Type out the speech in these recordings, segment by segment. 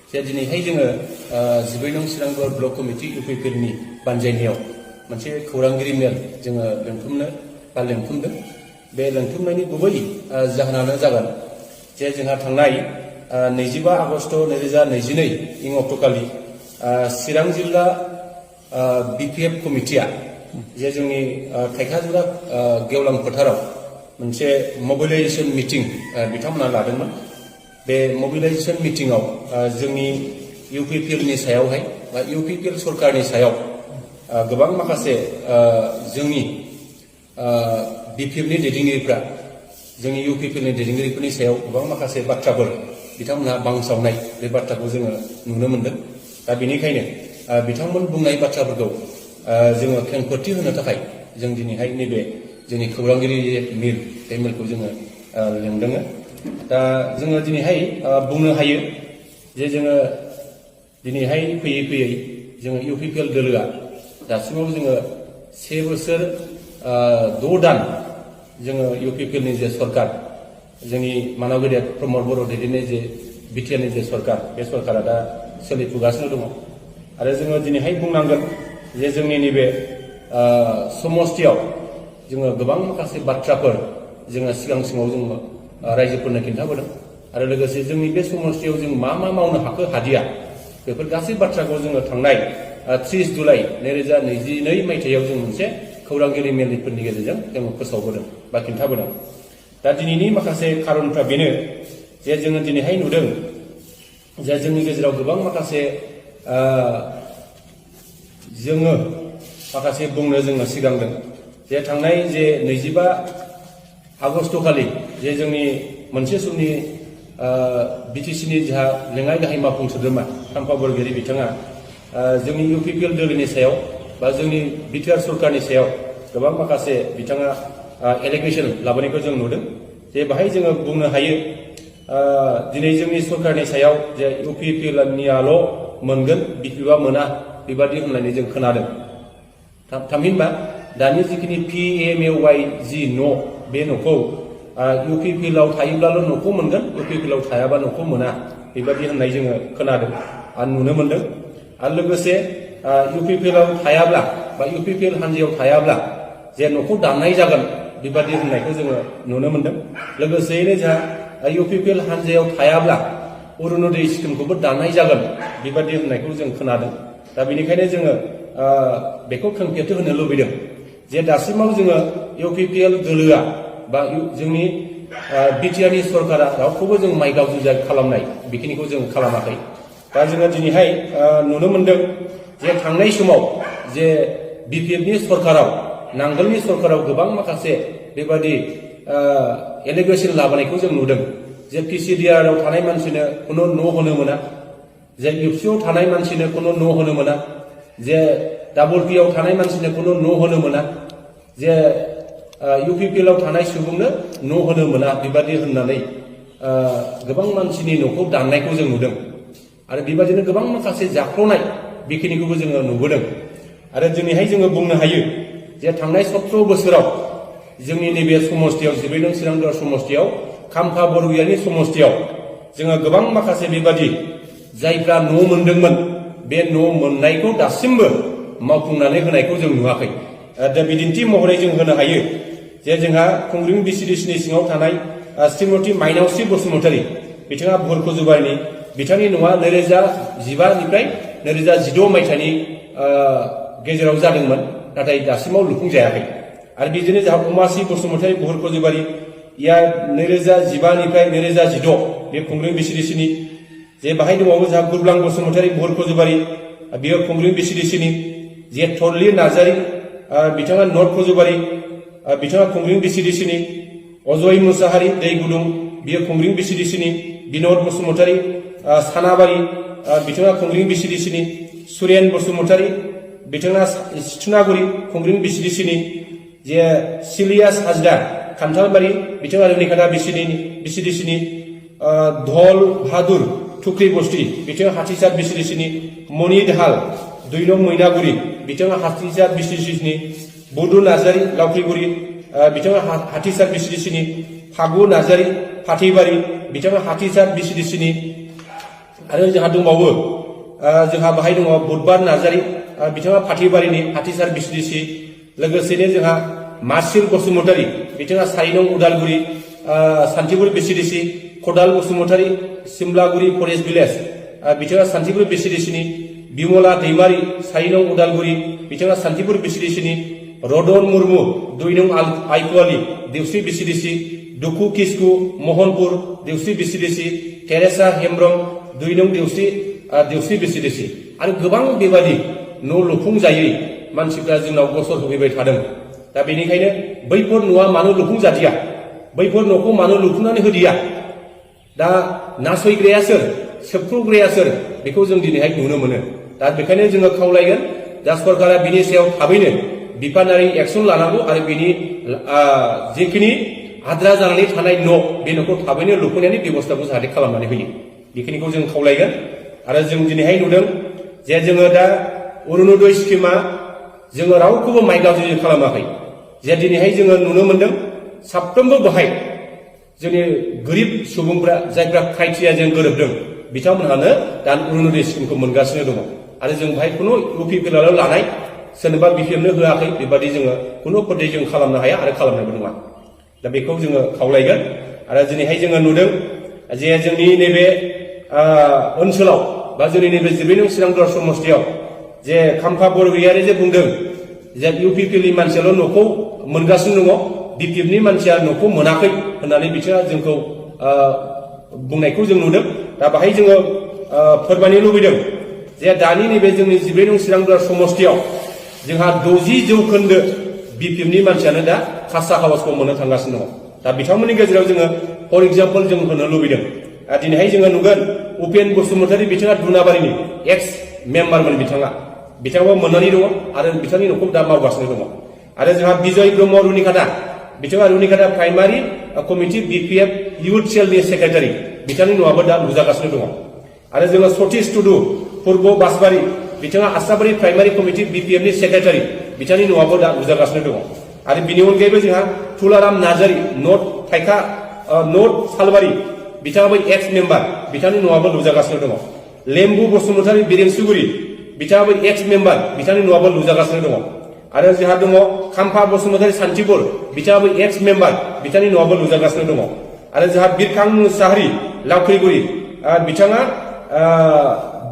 जे दिनैहाय जोङो 12 नं चिरांगड़ ब्लक कमिटि इउपिपिएलनि बानजायनायाव मोनसे खौरांगिरि मेल जोङो लेंथुमदों। बे लेंथुमनायनि गुबै जाहोनानो जागोन जे जोंहा थांनाय 25 आगस्ट 2022 इं अक्ट'खालि चिरां जिल्ला बिपिएफ कमिटिया जे जोंनि थाइखाजुरा गेवलां फोथाराव मोनसे मोबिलाइजेशन मिटिं बिथांमोना लादोंमोन। बे मोबिलाइजेशन मिटिंआव जोंनि इउपिपिएलनि सायावहाय बा इउपिपिएल सरकारनि सायाव गोबां माखासे जोंनि बिपिएफनि दैदेनगिरिफ्रा जोंनि इउपिपिएलनि दैदेनगिरिफोरनि सायाव गोबां माखासे बाथ्राफोर बिथांमोनहा बांसावनाय बे बाथ्राखौ जोङो नुनो मोनदों। दा बेनिखायनो बिथांमोन बुंनाय बाथ्राफोरखौ जोङो खेंफोरथि होनो थाखाय जों दिनैहाय नैबे जोंनि खौरांगिरि मेल बे मेलखौ जोङो लेंदों। दा जोङो दिनैहाय बुंनो हायो जे जोङो दिनैहाय फैयै जोङो इउपिपिएल दोलोआ दासिमाव जोङो 1 बोसोर 6 दान जोङो इउपिपिएलनि जे सरकार जोंनि मानव गेदेर प्रमद बर' दैदेननाय जे बिटिआरनि जे सरकार बे सरकारा दा सोलिफुगासिनो दङ। आरो जोङो दिनैहाय बुंनांगोन जे जोंनि नैबे समस्तियाव जोङो गोबां माखासे बाथ्राफोर जोङो सिगाङाव जोङो रायजोफोरनो खिन्थाबोदों। आरो लोगोसे जोंनि बे समस्तियाव जों मा मावनो हाखो हादिया बेफोर गासै बाथ्राखौ जोङो थांनाय 30 जुलाइ 2022 मायथाइयाव जों मोनसे खौरांगिरि मेलफोरनि गेजेरजों जोङो फोसावबोदों बा खिन्थाबोदों। दा दिनैनि माखासे खारनफ्रा बेनो जे जोङो दिनैहाय नुदों जे जोंनि गेजेराव गोबां माखासे जोङो माखासे बुंनो जोङो सिगांदों जे थांनाय जे 25 आगस्ट खालि जे जोंनि मोनसे समनि बिटिसिनि जा लेङाइ गाहाय मावफुं सोद्रोमा खाम्फा बरगयारी बिथाङा जोंनि इउपिपिएल दोलोनि सायाव बा जोंनि बिटिआर सरकारनि सायाव गोबां माखासे बिथाङा एलिगेशन लाबोनायखौ जों नुदों। जे बाहाय जोङो बुंनो हायो दिनै जोंनि सरकारनि सायाव जे इउपिपिएलनियाल' मोनगोन बिपिएफआ मोना बेबादि होननानै जों खोनादों। थामहिनबा दानि जिखिनि PMAY जि न' बे न'खौ इउपिपिएलआव थायोब्लाल' न'खौ मोनगोन, इउपिपिएलआव थायाबा न'खौ मोना बेबादि होननाय जोङो खोनादों आरो नुनो मोनदों। आरो लोगोसे इउपिपिएलआव थायाब्ला बा इउपिपिएल हान्जायाव थायाब्ला जे न'खौ दाननाय जागोन बेबादि होननायखौ जोङो नुनो मोनदों। लोगोसेयैनो जोंहा इउपिपिएल हान्जायाव थायाब्ला अरुण'दय स्किमखौबो दाननाय जागोन बेबादि होननायखौ जों खोनादों। दा बेनिखायनो जोङो बेखौ खेंफोरथि होनो लुबैदों जे दासिमाव जोङो इउपिपिएल दोलोआ बा जोंनि बिटिआरनि सरकारा रावखौबो जों माइगाव जुजाय खालामनाय बेखिनिखौ जों खालामाखै। दा जोङो दिनैहाय नुनो मोनदों जे थांनाय समाव जे बिपिएफनि सरकाराव नांगोलनि सरकाराव गोबां माखासे बेबादि एलिगेशन लाबोनायखौ जों नुदों जे PCDRआव थानाय मानसिनो खुनु न' होनो मोना, जे इउपिआव थानाय मानसिनो खुनु न' होनो मोना, जे WPआव थानाय मानसिनो खुनु न' होनो मोना, जे इउपिपिएलआव थानाय सुबुंनो न' होनो मोना बेबादि होननानै गोबां मानसिनि न'खौ दाननायखौ जों नुदों। आरो बेबादिनो गोबां माखासे जाख्ल'नाय बेखिनिखौबो जोङो नुबोदों। आरो दिनैहाय जोङो बुंनो हायो जे थांनाय 17 बोसोराव जोंनि नैबे समस्तियाव 12 नं चिरांगड़ समस्तियाव खाम्फा बरगयारीनि समस्तियाव जोङो गोबां माखासे बेबादि जायफ्रा न' मोनदोंमोन बे न' मोननायखौ दासिमबो मावफुंनानै होनायखौ जों नुवाखै। दा बिदिन्थि महरै जों होनो हायो जे जोंहा खुंग्रिं BCDCनि सिङाव थानाय श्रीमती माइनावस्रि बसुमतारी बिथाङा भुरखुजुबारिनि बिथांनि न'आ 2015 निफ्राय 2016 मायथाइनि गेजेराव जादोंमोन, नाथाय दासिमाव लुफुंजायाखै। आरो बिदिनो जोंहा उमासि बसुमतारी भुरखुजुबारि या 2015 निफ्राय 2016 बे खुंग्रिं BCDCनि। जे बाहाय दंबावो जोंहा गुरब्लां बसुमतारी भुरखुजुबारि बेयो खुंग्रिं BCDCनि। जे थरलि नार्जारी बिथाङा नर्थ खजुबारि बिथाङा खुंग्रिं BCDCनि। अजय मुसाहारि दै गुदुं बियो खुंग्रिं BCDCनि। बिनोद बसुमतारी सानाबारि बिथाङा खुंग्रिं BCDCनि। सुरेन बसुमतारी बिथाङा सिथुनागुरि खुंग्रिं BCDCनि। जे सिलियास हाजदा खान्थालबारि बिथाङा रुनिखाता BCDCनि। धल बाहादुर थुख्रि बस्ति बिथाङा हाथिसार BCDCनि। मणि दाहाल 2 नं मैनागुरि बिथाङा हाथिसार BCDCनि। बुदु नार्जारी लावख्रिगुरि बिथाङा हाथिसार BCDCनि। फागु नार्जारी फाथैबारि बिथाङा हाथिसार BCDCनि। आरो जोंहा दंबावो जोंहा बाहाय दङ बुधबार नार्जारी बिथाङा फाथिबारिनि फाथिसार बिसिडिसि लोगोसेनो जोंहा मार्सिल बसुमतारी बिथाङा 4 नं उदालगुरि सान्थिपुर बिसिडिसि खदाल बसुमतारी सिमलागुरि फरेस्ट भिलेज बिथाङा सान्थिपुर बिसिडिसिनि बिमला दैमारी 4 नं उदालगुरि बिथाङा सान्थिपुर बिसिडिसिनि रदन मुर्मु 2 नं आइकुवाली देवस्रि बिसिडिसि दुखु किस्कु मोहनपुर देवस्रि बिसिडिसि टेरेसा हेम्ब्रम 2 नं देवस्रि बिसिडिसि आरो गोबां बेबादि न' लुफुंजायै मानसिफ्रा जोंनाव गसर होफैबाय थादों। दा बेनिखायनो बैफोर न'आ मानो लुफुंजादिया बैफोर न'खौ मानो लुफुंनानै होदिया दा नासयग्राया सोर सोबख्रुग्राया सोर बेखौ जों दिनैहाय नुनो मोनो। दा बेखायनो जोङो खावलायगोन दा सरकारा बिनि सायाव थाबैनो बिफानारि एक्सन लानांगौ आरो बिनि जेखिनि आद्रा जानानै थानाय न' बे न'खौ थाबैनो लुफुंनायनि बेबस्थाखौ जाहाथे खालामनानै होयो बेखिनिखौ जों खावलायगोन। आरो जों दिनैहाय नुदों जे जोङो दा अरुणोदय स्किमा जोङो रावखौबो माइ गाज्रि खालामाखै जे दिनैहाय जोङो नुनो मोनदों साफ्रोमबो बाहाय जोंनि गोरिब सुबुंफ्रा जायफ्रा क्राइटेरियाजों गोरोबदों बिथांमोनहानो दा अरुणोदय स्किमखौ मोनगासिनो दङ आरो जों बाहाय खुनु इउपिपिएलआव लानाय सोरनोबा बिपिएमनो होआखै बेबादि जोङो खुनु पद्धति जों खालामनो हाया आरो खालामनोबो नङा। दा बेखौ जोङो खावलायगोन। आरो दिनैहाय जोङो नुदों जे जोंनि नैबे ओनसोलाव बा जोंनि नैबे 9 नं चिरांदुवार समस्तियाव जे खाम्फा बरगयारि जे बुंदों जे इउपिपिएलनि मानसियाल' न'खौ मोनगासिनो दङ बिपिएफनि मानसिया न'खौ मोनाखै होननानै बिथाङा जोंखौ बुंनायखौ जों नुदों। दा बाहाय जोङो फोरमायनो लुबैदों जे दानि नैबे जोंनि 9 नं चिरांदुवार समस्तियाव जोंहा 60% बिपिएफनि मानसियानो दा खासा हाउसखौ मोननो थांगासिनो दङ। दा बिथांमोननि गेजेराव जोङो फर एग्जाम्पल जों होनो लुबैदों दिनैहाय जोङो नुगोन उपेन बसुमतारी बिथाङा दुनाबारिनि एक्स मेम्बारमोन बिथाङाबो मोननानै दङ आरो बिथांनि न'खौ दा मावगासिनो दङ। आरो जोंहा बिजय ब्रह्म रुनिकाटा बिथाङा Runikata primary committee BPF youth सेलनि सेक्रेटारि बिथांनि न'आबो दा लुजागासिनो दङ। आरो जोङो सतीश टुडु पूर्व बासबारि बिथाङा आसाबारि प्राइमारि कमिटि बिपिएफनि सेक्रेटारि बिथांनि न'आबो दा लुजागासिनो दङ। आरो बिनि अनगायैबो जोंहा तुलाराम नार्जारी नर्थ थाइखा नर्थ सालबारि बिथाङाबो एक्स मेम्बार बिथांनि न'आबो लुजागासिनो दङ। लेम्बु बसुमतारी बिरेंसुगुरि बिथाङाबो एक्स मेम्बार बिथांनि न'आबो लुजागासिनो दङ। आरो जोंहा दङ खाम्फा बसुमतारी सान्थिपुर बिथाङाबो एक्स मेम्बार बिथांनि न'आबो लुजागासिनो दङ। आरो जोंहा बिरखां मुसाहारि लावख्रिगुरि बिथाङा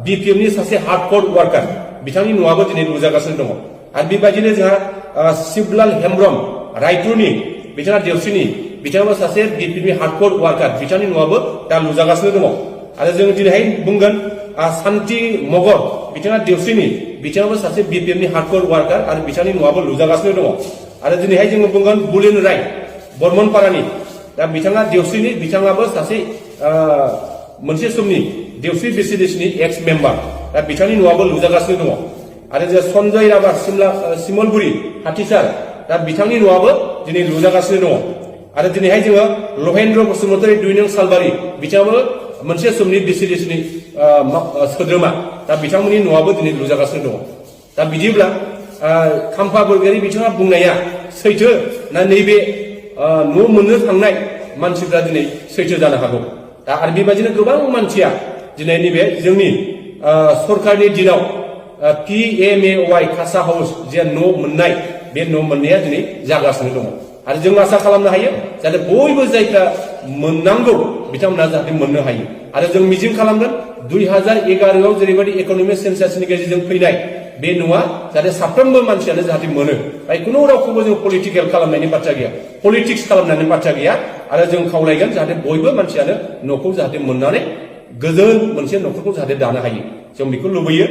बिपिएफनि सासे हार्डकोर वार्कार बिथांनि न'आबो दिनै लुजागासिनो दङ। आरो बेबायदिनो जोंहा शिवलाल हेम्ब्रम रायपुरनि बिथाङा देवस्रिनि बिथाङाबो सासे बिपिएफनि हार्डकोर वार्कार बिथांनि न'आबो दा लुजागासिनो दङ। आरो जों दिनैहाय बुंगोन शान्ति मगर बिथाङा देवस्रिनि बिथाङाबो सासे बिपिएफनि हार्डकोर वार्कार आरो बिथांनि न'आबो लुजागासिनो दङ। आरो दिनैहाय जोङो बुंगोन बुलेन राय बर्मनपारानि दा बिथाङा देवस्रिनि बिथाङाबो सासे मोनसे समनि देवस्रि बिसिडिसिनि एक्स मेम्बार दा बिथांनि न'आबो लुजागासिनो दङ। आरो जों सन्जय राभा सिमलगुरि हाथिसार दा बिथांनि न'आबो दिनै लुजागासिनो दङ। आरो दिनैहाय जोङो लहेन्द्र बसुमतारी 2 नं सालबारि बिथाङाबो मोनसे समनि बिसिडिसिनि सोद्रोमा दा बिथांमोननि न'आबो दिनै लुजागासिनो दङ। दा बिदिब्ला खाम्फा बरगयारि बिथाङा बुंनाया सैथो ना नैबे न' मोननो थांनाय मानसिफ्रा दिनै सैथो जानो हागौ। दा आरो बेबायदिनो गोबां मानसिया दिनै नैबे जोंनि सरकारनि दिनाव PMAY खासा हाउस जे न' मोननाय बे न' मोननाया दिनै जागासिनो दङ। आरो जों आसा खालामनो हायो जाहाथे बयबो जायफ्रा मोननांगौ बिथांमोना जाहाथे मोननो हायो। आरो जों मिजिं खालामगोन 2011आव जेरैबायदि इक'नमिक सेन्सासनि गेजेरजों फैनाय बे न'आ जाहाथे साफ्रोमबो मानसियानो जाहाथे मोनो। बाय खुनु रावखौबो जों पलिटिकेल खालामनायनि बाथ्रा गैया पलिटिक्स खालामनायनि बाथ्रा गैया। आरो जों खावलायगोन जाहाथे बयबो मानसियानो न'खौ जाहाथे मोननानै गोजोन मोनसे न'खरखौ जाहाथे दानो हायो जों बेखौ लुबैयो।